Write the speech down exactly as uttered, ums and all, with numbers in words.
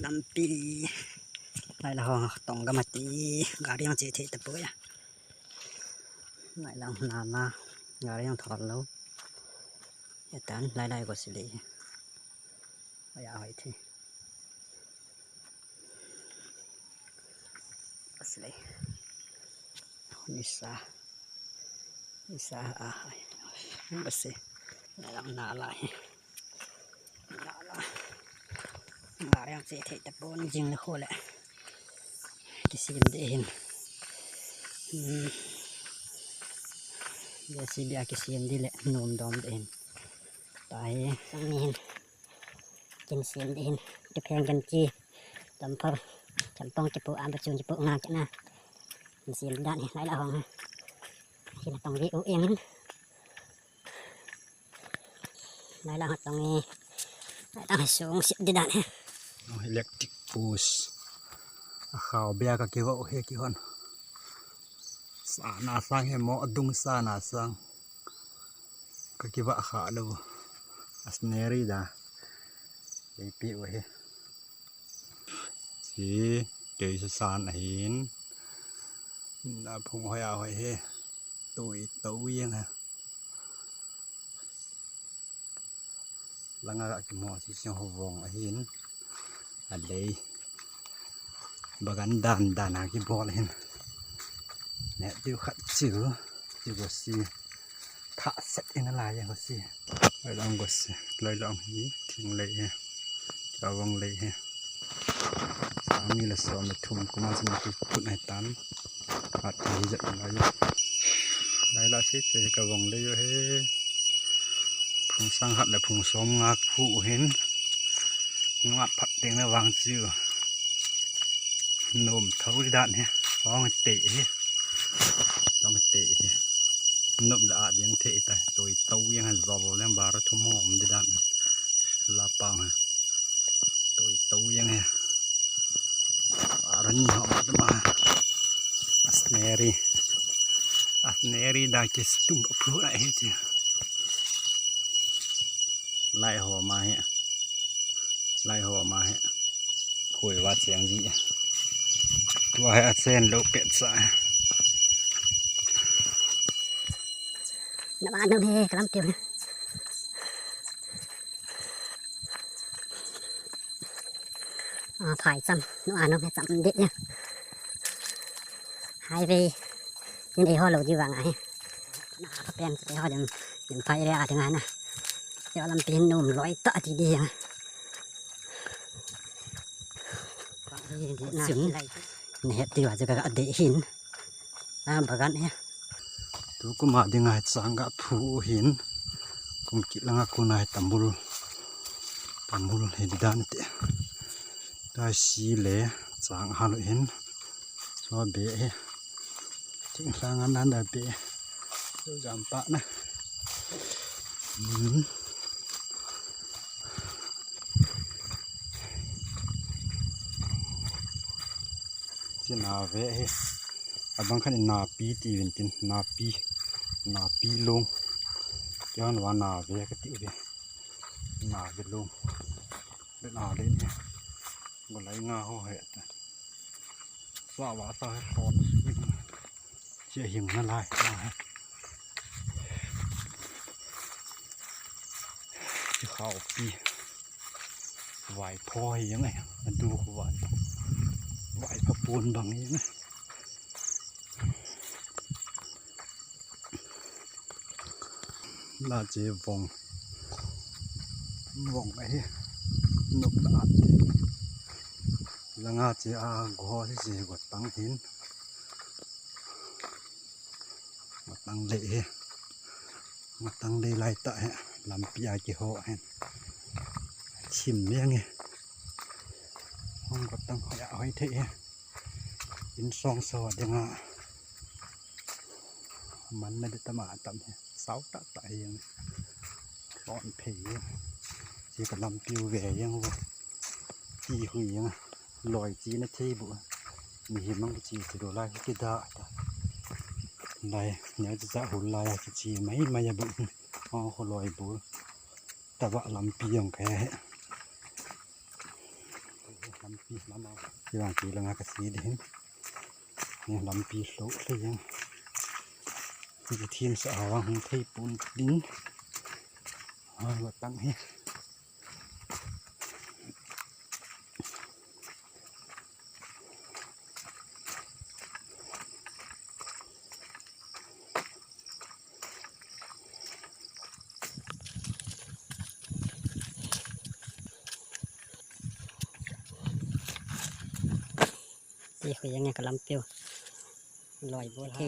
Lampi. Lai la ho tong gam ati. Gari ang che thei tapoi a. Lai la nala. Gari ang thol lou. Atan lai lai ko sile. Aya hoi thi. Asle. Nisa. Nisa a hai. Basi. Lai la nala hi. Nala. Nala yang che thei tapon jing le ho le. Kisem ding ahin. Hmm. J C B a kisem ding le nom dom ding ahin. Tahi. Sang ni hin. Kin sem ding ahin. Kipheng kan ki. Tampha. Champong kipu, amba chun kipu nga kina. Kin sem dan hi. Lai la hong ha. Kin tong vi u eng hin. Lai la tong e. Lai la sung sip di dan he. Oh, electric post. A khao bia ka kiva he kihon. Sana sang he mo adung sana sang. Ka kiva kha lo. Asneri da. Ei pi u he. Si kei sa san ahin. Na phung hoi a hoi he. Tui tui yang ha. Langa ka kimo si sing ho vong ahin. A lei. Bagan dan dan a kibol ahin. Ne tiu khat chiu. Chiu si. Tha set in a lai ho si. Lai long go si. Lai long hi. Thing lei he. Ka vong lei he. Sangni le som le thum kuma sina ki phut nai tan. At hi jat lai. Lai la se te ka vong lei he. Phung sang khat le phung som nga khu hin. Nga phat teng le vang chiu. Nom thau di dan he. Vong te he. Vong te he. Nom la a diang the ta. Toi tau yang zol le bara thum hom di dan. La pang he. Toi tau yang he. Arani ho ma ma. Asneri. Asneri da ke stum phu na he che. Lai ho ma he. Lai ho ma he. Khoi va cheng ji. Tua he a chen lo pet sa. Na ba no he kalam tiu. A, phai cham, nu a nu me cham dit ne. Highway, ni dei ho lo di vang a he. Na ka pen te ho dem, dem phai re a ding a na. Yo lampi nom loi ta ti di a. Sin, ne het ti va je ka de hin. A, bagan he. Tu kuma dinga chang ga phu hin. Kum kit langa kuna hi tambul. Tambul hi di dan te. Ta si le chang ha lo hin. So be he. Thing sang an dan da be. So jam pa na. Hmm. Chi na ve he. Abang khan napi ti vin tin napi. Napi long. Kian va na ve ka ti ve. Na ve long. Ve na le ni. Go lai nga ho he ta. Sa va sa he son. Chia hing na lai. Chia khao pi. Vai pho hi yang ai. Adu khu vai pho. Vai pho pun bang hi yang ai. La che vong. Vong ahi. Nop la at. Langa che a go si si go tang hin. Matang lei he. Matang lei lai ta he. Lampi a kiho he. Chim meng he. Hong ko tang hoi a hoi thei he. In song so dinga. Man na de tama tam he. Sau ta ta he yang. Lon phei he. Chi ka lampi u ve yang vo. Ti hui yang. Loi chi na thei bu. Mi hi mang chi chi do lai ki da ta. Lai, nya chi cha hu lai ki chi mai mai ya bu. Ho ho loi bu. Ta ba lampi yang ka he. Pi lama. Pi vang pi langa ka si ding. Ni lampi lo le yang. Ni thim sa awang hung thei pon ding. Ai, wa tang hi. Ti khu yang ka lampiu. Loi bol ha.